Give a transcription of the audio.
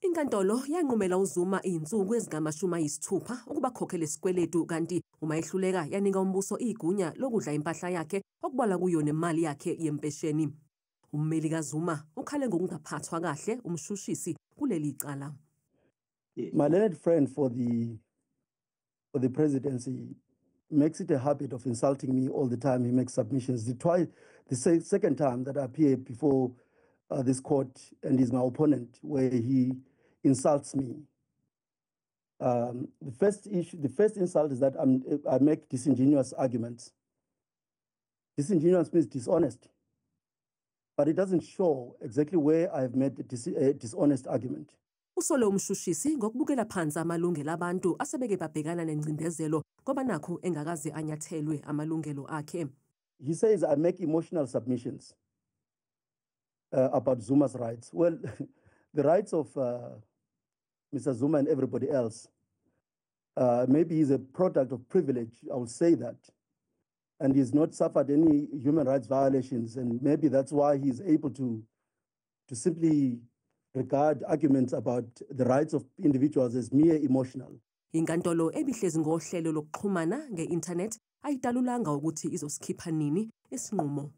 Inkantolo yanqumela uZuma izinsuku ezingama-60 ukuba akhokhele isikweletu, kanti uma ehluleka yanika umbuso igunya lokudla impahla yakhe, okubalwa kuyo nemali yakhe yempesheni. Ummeli kaZuma ukhale ngokungaphathwa kahle umshushisi kuleli cala. My learned friend for the presidency makes it a habit of insulting me all the time he makes submissions. The second time that I appear before this court and he's my opponent, where he insults me. The first issue, the first insult is that I make disingenuous arguments. Disingenuous means dishonest, but it doesn't show exactly where I've made a dishonest argument. Usole umshushisi ngokubukela phansi amalungelo abantu asebeke babhekana nengcindezelo, ngoba nakhu engakaze anyathelwe amalungelo akhe. He says I make emotional submissions about Zuma's rights. Well, the rights of Mr. Zuma and everybody else, maybe he's a product of privilege, I will say that. And he's not suffered any human rights violations, and maybe that's why he's able to simply regard arguments about the rights of individuals as mere emotional. Inkantolo ebihlezi ngohlelo lokuxhumana nge-internet ayidalulanga ukuthi izosikhipha nini isinqumo.